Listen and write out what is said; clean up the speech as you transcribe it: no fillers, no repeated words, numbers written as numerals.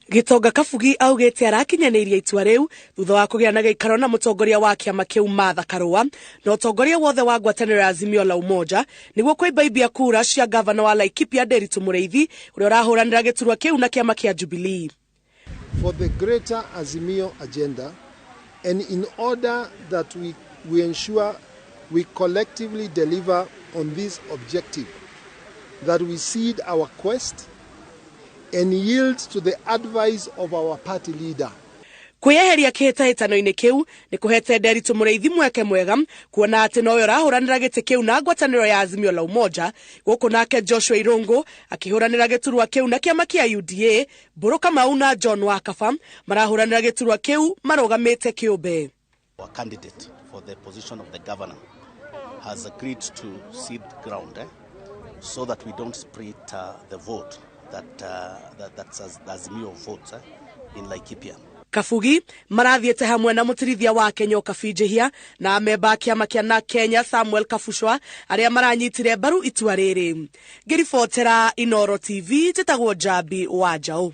Gĩtonga Kabugi augĩte arakinyanĩirie itua rĩu thutha wa kũgĩa na gĩikaro na mũtongoria wa kĩama kĩu Martha Karũa na ũtongoria wothe wa ngwatanĩro ya Azimio la Umoja nĩguo kũimbaimbia kura cia ngavana wa Laikipia Nderitu Mũrĩithi ũrĩa ũrahũranĩra gĩturwa kĩu na kĩama kĩa Jubilee. For the greater Azimio agenda and in order that we ensure we collectively deliver on this objective, that we cede our quest and yield to the advice of our party leader. Kwĩyeheria kĩhĩtahĩtano-inĩ kĩu nĩ kũhete Nderitu Mũrĩithi mweke mwega kuona atĩ nowe ũrahũranĩra gĩtĩ kĩu na ngwatanĩro ya Azimio la Umoja, gũkũ nake Joshua Irũngũ akĩhũranĩra gĩturwa kĩu na kĩama kĩa UDA. Mbũrũ Kamau na John Wakaba marahũranĩra gĩturwa kĩu marũgamĩte kĩũmbe. Our candidate for the position of the governor has agreed to cede ground so that we don't split the vote that's as Azimio votes in Laikipia. Kabugi marathiĩte hamwe na mũtirithia wake Nyokabi Njihia na amemba a kĩama kĩa na Kenya Samuel Kabucwa arĩa maranyitire mbaru itua rĩrĩ. Ngĩribotera Inoro TV, njĩtagwo Njambi wa Njaũ.